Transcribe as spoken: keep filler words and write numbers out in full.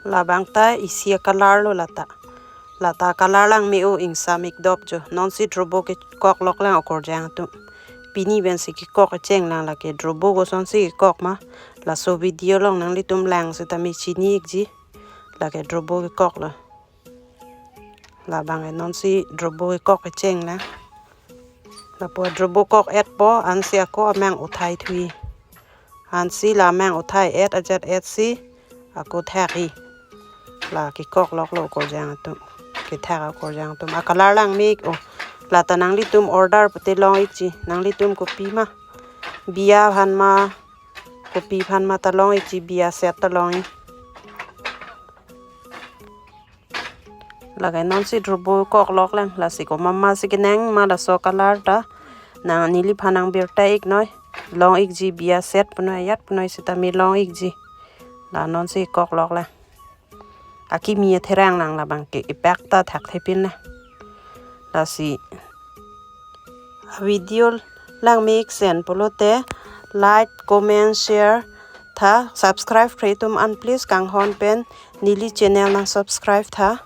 Labang ta isi a-color lo lata. Lata color lang me-o, ingsam ik dop jo. Nonsi drobo kekok lok lang okorjang atum. Pini pensi kekok kecheng lang, lake drobo kosonsi kekok ma. Laso video along nanglitum lang sitame chini ikji. Lake drobo kekok lo. Labang ke nonsi drobo kekok kecheng lang. Lapu drobo kok etpo, ansi ako amang uthai thui. Ansi la amang uthai et ajat etsi ako thak-i. La kekok lok lo okorjang atum. Kethak okorjang atum. A-color lang me ik o. Lata nanglitum order pute long ikji. Nanglitum kopi ma. Biya aphan ma. Kopi aphan ma ta long ikji, biya set ta long ik. Lake nonsi drobo kok lok lang, lasi komat masi kenang ma laso color ta. Nang neliphan nang birta ik noi. Long ikji, biya set punoi, ayat punoi sitame long ikji. La nonsi kok lok lang. Akimi atherang lang, labang ke ipak ta thakthepin na. Lasi video lang me ik sen pulote like, comment, share tha, subscribe kre atum an please kanghon pen neli channel nang subscribe tha.